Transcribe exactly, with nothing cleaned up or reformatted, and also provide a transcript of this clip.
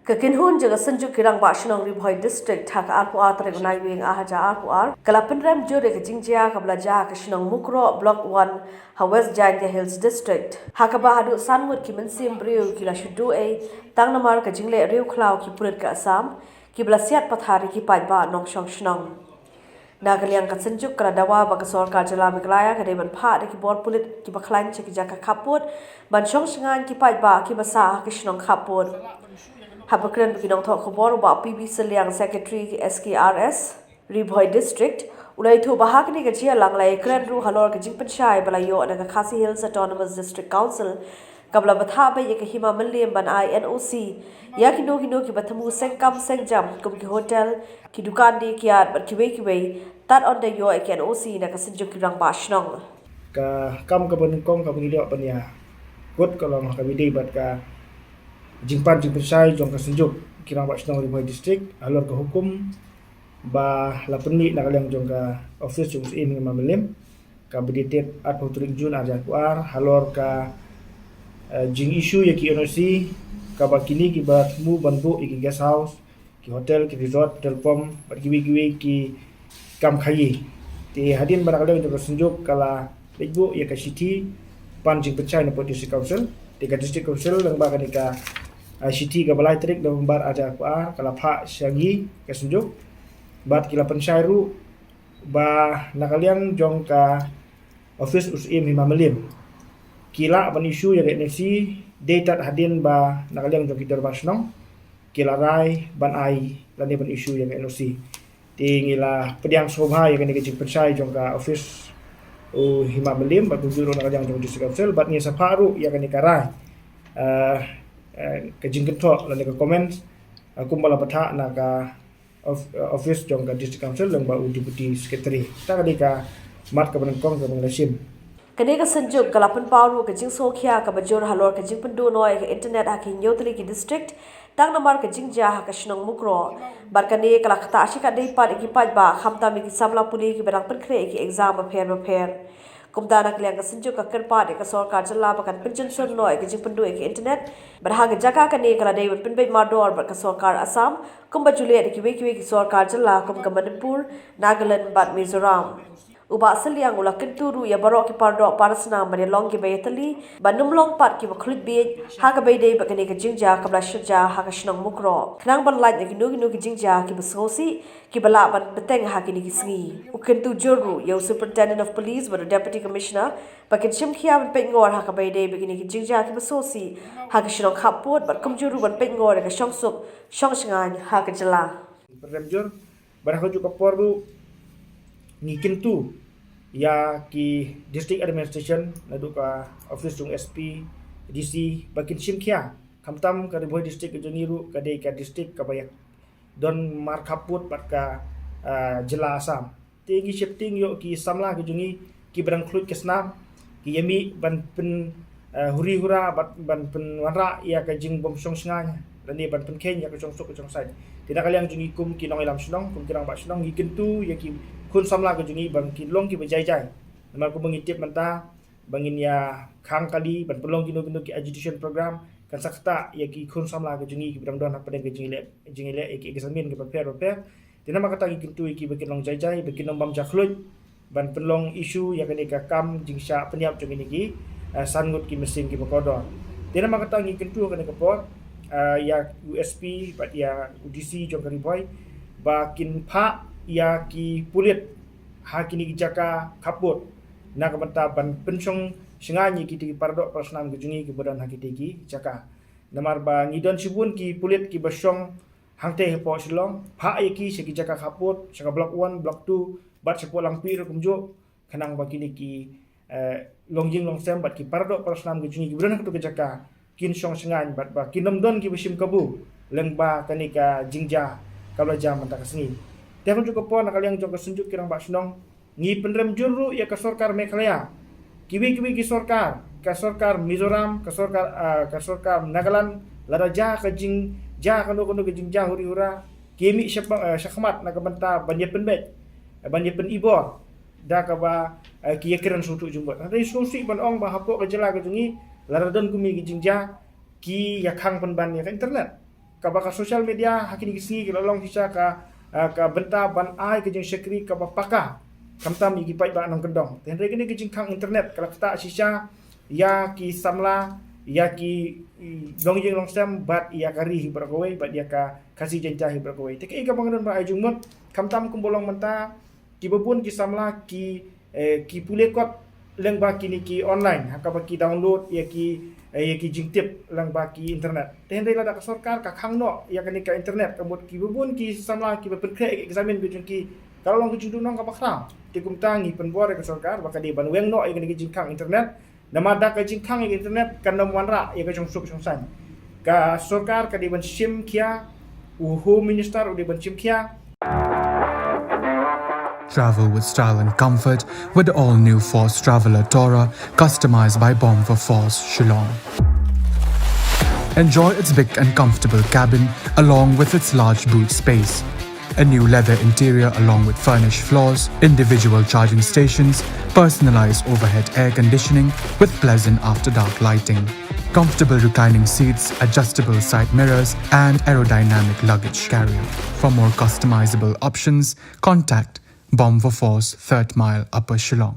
Ka kynhun jong ka Synjuk ki Rangbah Shnong Ri Bhoi District ha ka arphew ar tarik u Naiwieng ar hajar arphew ar ka la pynrem jur ïa ka jingjia kaba la jia ha ka shnong Mukroh, Block One, ha West Jaintia Hills District, ha kaba haduh san ngut ki mynsiem briew ki la shu duh ei tang namar ka jingleh riewkhlaw ki pulit ka Assam kiba la siat pathar ïa ki paidbah nongshong shnong. Na ka liang ka Synjuk ka la dawa ba ka sorkar jylla Meghalaya ka dei ban phah da ki bor pulit kiba khlaiñ sha ki jaka khappud ban shong shngaiñ ki paidbah kiba sah ha ki shnong khappud. Haba kren bad ki nongthoh khubor, u Bah P B Sylliang, Secretary S K R S Ri Bhoi District, u la ïathuh ba ha kane ka jingïalang la ïakren ruh halor ka jingpynshai ba la ïoh na ka Khasi Hills Autonomous District Council kaba la bthah beit ïa ka Hima Mylliem ban ai N O C ïa kino kino kiba thmu seng kam seng jam kum ki hotel, ki dukan die kiad bad kiwei kiwei, tad ynda ïoh ïa ka N O C na ka Synjuk ki Rangbah Shnong. Ka kam kaba nyngkong kaba ngi ïoh ban ïa kut ka long kaba ïadei bad ka jingpan jingpynshai jong ka Synjuk ki Rangbah Shnong Ri Bhoi District halor ka hukum ba la pynmih na ka liang jong ka office jong u Syiem Hima Mylliem kaba dated arphew tarik Jun ar hajar arphew ar halor ka, eh, jing issue ïa ki N O C kaba kine kiba thmu ban buh ïa ki guest house, ki hotel, ki resort, petrol pump bad kiwei kiwei ki kam khaïi. Te hadien ba na ka liang jong ka Synjuk ka la leit buh ïa ka shithi pan jingpynshai na ka District Council, te ka District Council lyngba kane ka, eh, shithi kaba lai tarik November ar hajar arphew ar ka la phah sha ngi ka Synjuk bad ki la pynshai ruh ba na ka liang jong ka office u Syiem Hima Mylliem ki lah ban issue ïa ka N O C dei tad hadien ba na ka liang jong ki dorbar shnong ki la rai ban ai lane ban issue ïa ka N O C. Te ngi la pdiang sngewbha ïa kane ka jingpynshai jong ka office u Hima Mylliem bad kumjuh ruh na ka liang jong District Council bad ngi sa phah ruh ïa kane ka rai, eh, eh, ka jingkynthoh lane ka comment, eh, kumba la bthah na ka of-, uh, office jong ka District Council lyngba u Deputy Secretary. Kata ka dei ka mat kaba nyngkong kaba ngi la shim. Kane ka Synjuk ka la pynpaw ruh ka jingsngewkhia kaba jur halor ka jingpynduh noh ïa ka internet ha ki hynñiew tylli ki district tang namar ka jingjia ha ka shnong Mukroh. Bad kane ka la ktah shikatdei pat ïa ki paidbah khamtam ïa ki samla pule kiba dang pynkhreh ïa ki exam bapher bapher. Kumta na ka liang ka Synjuk ka kyrpad ïa ka sorkar jylla ba kan pynjynshun noh ïa ka jingpynduh ïa ka internet bad ha ka jaka kane ka la dei ban pynbeit mardor bad ka sorkar Assam kumba ju leh da kiwei kiwei ki sorkar jylla kum ka Manipur, Nagaland bad Mizoram. U Bah Sylliang u la kyntu ruh ïa baroh ki paradoh parasnam ban ïalong kiba ïatylli ban ym long pat kiba khluit bieit ha kaba ïadei bad kane ka jingjia kaba la shah jia ha ka shnong Mukroh khnang ban lait na kino kino ki jingjia kiba sngewsih kiba lah ban bteng ha kine ki sngi. U kyntu jur ruh ïa u Superintendent of Police bad u Deputy Commissioner ba kin shim khia ban peitngor ha kaba ïadei bad kine ki jingjia kiba sngewsih ha ka shnong khappud bad kumjuh ruh ban peitngor ïa ka shongsuk shongshngaiñ ha ka jylla. Pynrem jur bad ha kajuh ka por ruh ngi kyntu ïa ki District Administration naduh ka office jong S P, D C ba kin shim khia khamtam ka Ri Bhoi District ka jong ngi ruh ka dei ka district kaba ïa don markhappud bad ka, ah, jylla Assam. Te ngi sheptieng ïoh ki samla ki jong ngi kiba dang khluit ka snam ki ïa mih ban pyn, ah, huri hura bad ban pynwanrah ïa ka jingbym shongshngaiñ lane ban pynkheiñ ïa ka shongsuk ka shongsait. Te na ka liang jong ngi kum ki nongïalam shnong, kum ki rangbah shnong ngi kyntu ïa ki khun samla ki jong ngi ba kin long kiba jai jai. Namar kumba ngi tip mynta ba ngin ïa khang kali ban pynlong kino kino ki agitation program kan sa ktah ïa ki khun samla ki jong ngi kiba dang don hapdeng ka jingïaleh, jingïaleh ïa ki examin kiba pher bapher. Te namar kata ngi kyntu ïa ki ba kin long jai jai ba kin long bam ja khluit ban pynlong issue ïa kane ka kam jingshah pynïap jong kine ki, eh, san ngut ki mynsiem kiba kordor. Te namar kata ngi kyntu ha kane ka por, eh, ïa u S P bad ïa u D C jong ka Ri Bhoi ba kin phah ïa ki pulit ha kine ki jaka khappud na ka bynta ban pynshong shngaiñ ïa kite ki paradoh parasnam ki jong ngi kiba don ha kite ki jaka. Namar ba ngi don shibun ki pulit kiba shong hangtei hapoh Shillong, phah ïa ki sha ki jaka khappud, sha ka Block One, Block Two bad shapoh Langpih ruh kumjuh, khnang ba kine ki, eh, longïing longsem bad ki paradoh parasnam ki jong ngi kiba don ha kito ki jaka kin shong shngaiñ bad ba kin ym don kiba shim kabu lyngba kane ka jingjia kaba la jia mynta ka sngi. Te ha kajuh ka por na ka liang jong ka Synjuk ki Rangbah Shnong ngi pynrem jur ruh ïa ka sorkar Meghalaya, kiwei kiwei ki sorkar, ka sorkar Mizoram, ka sorkar, ah, ka sorkar Nagaland, lada jia ka jingjia kano kano ka jingjia huri hura ki mih sha, eh, shakhmat na ka bynta ban ïa pynbeit, ban ïa pynibor da kaba, eh, ki ïa kren sngewthuh jingmut. Hynrei sngewsih ban ong ba hapoh ka jylla ka jong ngi lada don kumne ki jingjia ki ïa khang pynban ïa ka internet. Kaba ka social media ha kine ki sngi ka la long shisha ka, ah, ka bynta ban ai ka jingshakri kaba paka, khamtam ïa ki paidbah nongkyndong. Te hynrei kane ka jingkhang internet ka la ktah shisha ïa ki samla, ïa ki, i, nongïing nongsem bad ïa ka ri hi baroh kawei bad ïa ka Khasi Jaiñtia hi baroh kawei. Te kaei kaba nga don ban ai jingmut, khamtam kumba long mynta, kiba bun ki samla ki, eh, ki pule kot lyngba kine ki online, ha kaba ki download ïa ki, eh, ïa ki jingtip lyngba ki internet. Te hynrei lada ka sorkar ka khang noh ïa kane ka internet, ka mut kiba bun ki samla kiba pynkhreh ïa ka examen ka jong ki, ka la long ka jingduhnong kaba khraw. Te kumta ngi pynbor ïa ka sorkar ba ka dei ban weng noh ïa kane ka jingkhang internet. Namar da ka jingkhang ïa ka internet kan ym wanrah ïa ka jingsuk jingsaiñ. Ka sorkar ka dei ban shim khia, u Home Minister u dei ban shim khia. Travel with style and comfort with the all-new Force Traveler Tourer, customized by Bomb for Force, Shillong. Enjoy its big and comfortable cabin along with its large boot space. A new leather interior along with furnished floors, individual charging stations, personalized overhead air conditioning with pleasant after dark lighting. Comfortable reclining seats, adjustable side mirrors, and aerodynamic luggage carrier. For more customizable options, contact Bomb for Force, Third Mile, Upper Shillong.